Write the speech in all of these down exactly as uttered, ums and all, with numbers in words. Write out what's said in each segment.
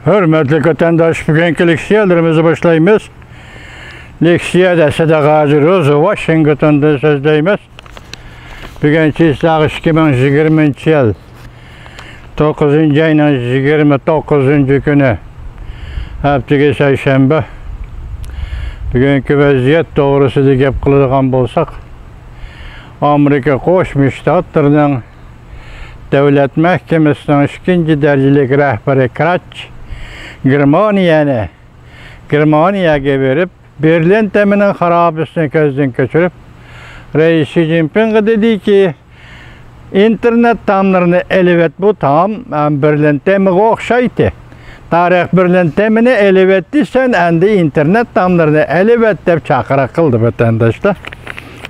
ھۆرمەتلىك ۋەتەنداش، بۈگۈنكى لېكسىيەلىرىمىزنى باشلايمىز. لېكسىيەدە سەدىق ھاجى روزى، ۋاشىنگتوندىن سۆزلەيمىز. بۈگۈن چېسلاق ئىككى مىڭ يىگىرمىنچى يىل، توققۇزىنچى ئاينىڭ يىگىرمە توققۇزىنچى كۈنى، ھەپتىگە سەيشەنبە. بۈگۈنكى ۋەزىيەت توغرىسىدا گەپ قىلىدىغان بولساق، ئامېرىكا قوشما شتاتلىرىنىڭ دۆلەت مەھكىمىسىنىڭ ئىككىنچى دەرىجىلىك رەھبىرى كراچ گېرمانىيەنى، گېرمانىيەگە بېرىپ، بېرلىن تېمىنىڭ خارابىسىنى كۆزدىن كەچۈرۈپ، رەئىس شى جىنپىڭغا دېدىكى، ئىنتېرنېت تاملىرىنى ئېلىۋەت، بۇ تام، ئەم، بېرلىن تېمىغا ئوخشايتتى. تارىخ بېرلىن تېمىنى ئېلىۋەتتى، سەن ئەمدى ئىنتېرنېت تاملىرىنى ئېلىۋەت دەپ چاقىرىق قىلدى ۋەتەنداشلار.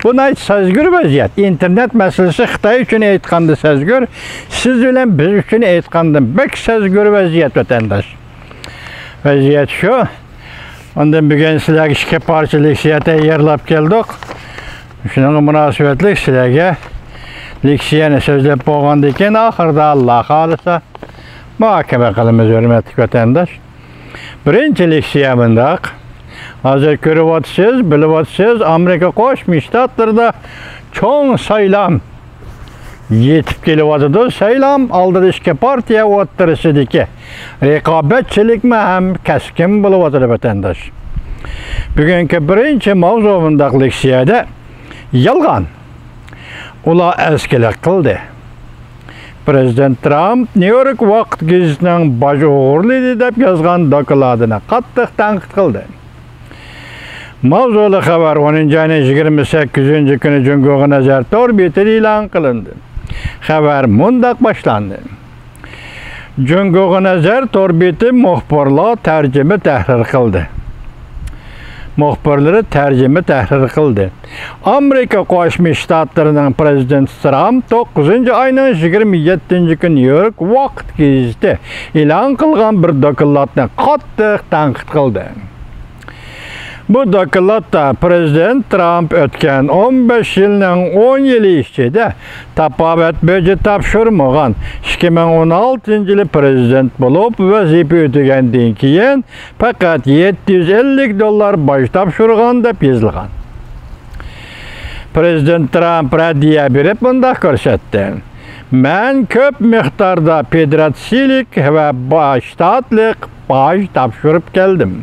بۇ ناھايىتى سەزگۈر ۋەزىيەت. ئىنتېرنېت مەسىلىسى خىتاي ئۈچۈن ئېيتقاندا سەزگۈر، سىز بىلەن بىز ئۈچۈن ئېيتقاندا بەك سەزگۈر ۋەزىيەت ۋەتەنداش. ۋەزىيەت شۇ. ئاندىن بۈگۈن سىلەرگە ئىككى پارچە لېكسىيە تەييارلاپ كەلدۇق. شۇنىڭغا مۇناسىۋەتلىك سىلەرگە لېكسىيەنى سۆزلەپ بولغاندىن كېيىن، ئاخىرىدا ئاللا خالىسا مۇھاكىمە قىلىمىز، ھۆرمەتلىك ۋەتەنداش. بىرىنچى لېكسىيە مۇنداق. ھازىر كۆرۈۋاتىسىز، بىلىۋاتىسىز، ئامېرىكا قوشما شتاتلىرىدا چوڭ سايلام يېتىپ كېلىۋاتىدۇ. سايلام ئالدىدا ئىككى پارتىيە ئوتتۇرىسىدىكى رىقابەتچىلىكمۇ ھەم كەسكىن بولۇۋاتىدۇ، ۋەتەنداش. بۈگۈنكى بىرىنچى ماۋزۇ مۇنداق لېكسىيەدە يالغان. ئۇلار ئەسكىلىك قىلدى. پرېزىدېنت ترامپ نيۇ يورك ۋاقىت گېزىتىنىڭ باج ئوغرىلىدى دەپ يازغان دوكلاتىنى قاتتىق تەنقىد قىلدى. ماۋزۇلۇق خەۋەر ئونىنچى ئاينىڭ يىگىرمە سەككىزىنچى كۈنى جۇڭگوغا نەزەر تور بېتىدە ئېلان قىلىندى. خەۋەر مۇنداق باشلاندى. جۇڭگوغا نەزەر تور بېتى مۇخبىرلار تەرجىمە تەھرىر قىلدى. مۇخبىرلىرى تەرجىمە تەھرىر قىلدى. ئامېرىكا قوشما شتاتلىرىنىڭ پرېزىدېنتى ترامپ توققۇزىنچى ئاينىڭ يىگىرمە يەتتىنچى كۈنى نيۇ يورك ۋاقىت گېزىتى ئېلان قىلغان بىر دوكلاتنى قاتتىق تەنقىد قىلدى. بۇ دوكلاتتا پرېزىدېنت ترامپ ئۆتكەن ئون بەش يىلنىڭ ئون يىلى ئىچىدە تاپاۋەت بېجى تاپشۇرمىغان، ئىككى مىڭ ئون ئالتىنچى يىلى پرېزىدېنت بولۇپ ۋەزىپە ئۆتىگەندىن كېيىن پەقەت يەتتە يۈز ئەللىك دوللار باج تاپشۇرغان دەپ يېزىلغان. پرېزىدېنت ترامپ رەددىيە بېرىپ مۇنداق كۆرسەتتى: مەن كۆپ مىقداردا فېدېراتسىيىلىك ۋە با-، شتاتلىق باج تاپشۇرۇپ كەلدىم.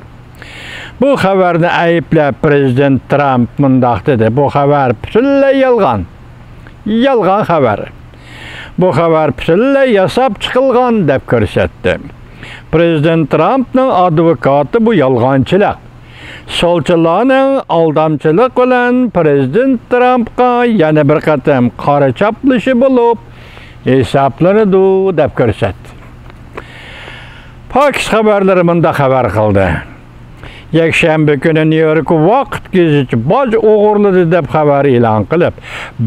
بۇ خەۋەرنى ئەيىبلەپ، پرېزىدېنت ترامپ مۇنداق دېدى: بۇ خەۋەر پۈتۈنلەي يالغان. يالغان خەۋەر. بۇ خەۋەر پۈتۈنلەي ياساپ چىقىلغان دەپ كۆرسەتتى. پرېزىدېنت ترامپنىڭ ئادۋوكاتى بۇ يالغانچىلىق، سولچىلارنىڭ ئالدامچىلىق بىلەن پرېزىدېنت ترامپقا يەنە بىر قېتىم قارا چاپلىشى بولۇپ ھېسابلىنىدۇ دەپ كۆرسەتتى. پاكىس خەۋەرلىرى مۇنداق خەۋەر قىلدى: يەكشەنبە كۈنى نيۇ يورك ۋاقىت گېزىتى باج ئوغرىلىدى دەپ خەۋەر ئېلان قىلىپ،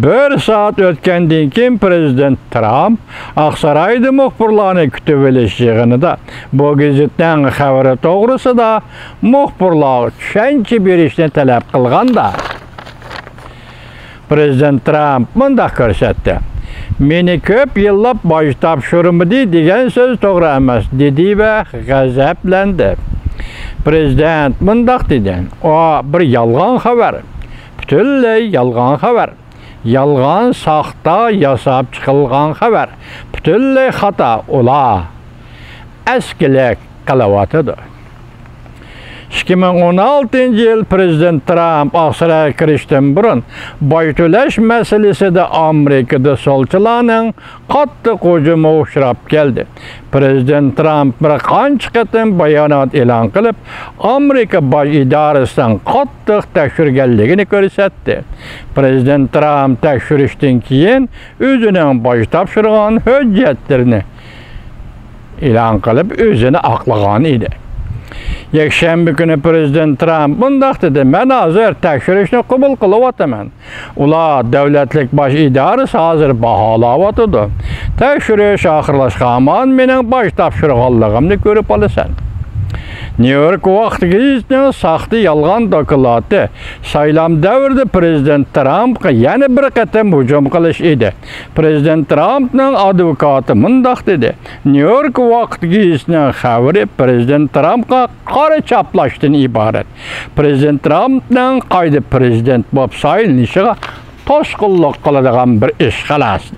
بىر سائەت ئۆتكەندىن كېيىن پرېزىدېنت ترامپ ئاقسارايدا مۇخبىرلارنى كۈتۈۋېلىش يىغىنىدا بۇ گېزىتنىڭ خەۋىرى توغرىسىدا مۇخبىرلارغا چۈشەنچە بېرىشنى تەلەپ قىلغاندا، پرېزىدېنت ترامپ مۇنداق كۆرسەتتى: مېنى كۆپ يىللاپ باج تاپشۇرمىدى دېگەن سۆز توغرا ئەمەس، دېدى ۋە غەزەپلەندى. پرېزىدېنت مۇنداق دېدى: ئۇ بىر يالغان خەۋەر، پۈتۈنلەي يالغان خەۋەر، يالغان، ساختا، ياساپ چىقىلغان خەۋەر، پۈتۈنلەي خاتا، ئۇلار ئەسكىلىك قىلىۋاتىدۇ. ئىككى مىڭ ئون ئالتىنچى يىل پرېزىدېنت ترامپ ئاقسارايغا كىرىشتىن بۇرۇن باج تۆلەش مەسىلىسىدە ئامېرىكىدا سولچىلارنىڭ قاتتىق ھۇجۇمىغا ئۇچراپ كەلدى. پرېزىدېنت ترامپ بىر قانچە قېتىم بايانات ئېلان قىلىپ، ئامېرىكا باج ئىدارىسىنىڭ قاتتىق تەكشۈرگەنلىكىنى كۆرسەتتى. پرېزىدېنت ترامپ تەكشۈرۈشتىن كېيىن ئۆزىنىڭ باج تاپشۇرغان ھۆججەتلىرىنى ئېلان قىلىپ، ئۆزىنى ئاقلىغان ئىدى. يەكشەنبە كۈنى پرېزىدېنت ترامپ مۇنداق دېدى: مەن ھازىر تەكشۈرۈشنى قوبۇل قىلىۋاتىمەن. ئۇلار، دۆلەتلىك باج ئىدارىسى ھازىر باھالاۋاتىدۇ. تەكشۈرۈش ئاخىرلاشقان ھامان مېنىڭ باج تاپشۇرغانلىقىمنى كۆرۈپ ئالىسەن. نيۇ يورك ۋاقتى گېزىتىنىڭ ساختا يالغان دوكلاتى سايلام دەۋرىدە پرېزىدېنت ترامپقا يەنە بىر قېتىم ھۇجۇم قىلىش ئىدى. پرېزىدېنت ترامپنىڭ ئادۋوكاتى مۇنداق دېدى: نيۇ يورك ۋاقتى گېزىتىنىڭ خەۋىرى پرېزىدېنت ترامپقا قارا چاپلاشتىن ئىبارەت. پرېزىدېنت ترامپنىڭ قايتا پرېزىدېنت بولۇپ سايلىنىشىغا توسقۇنلۇق قىلىدىغان بىر ئىش، خالاس.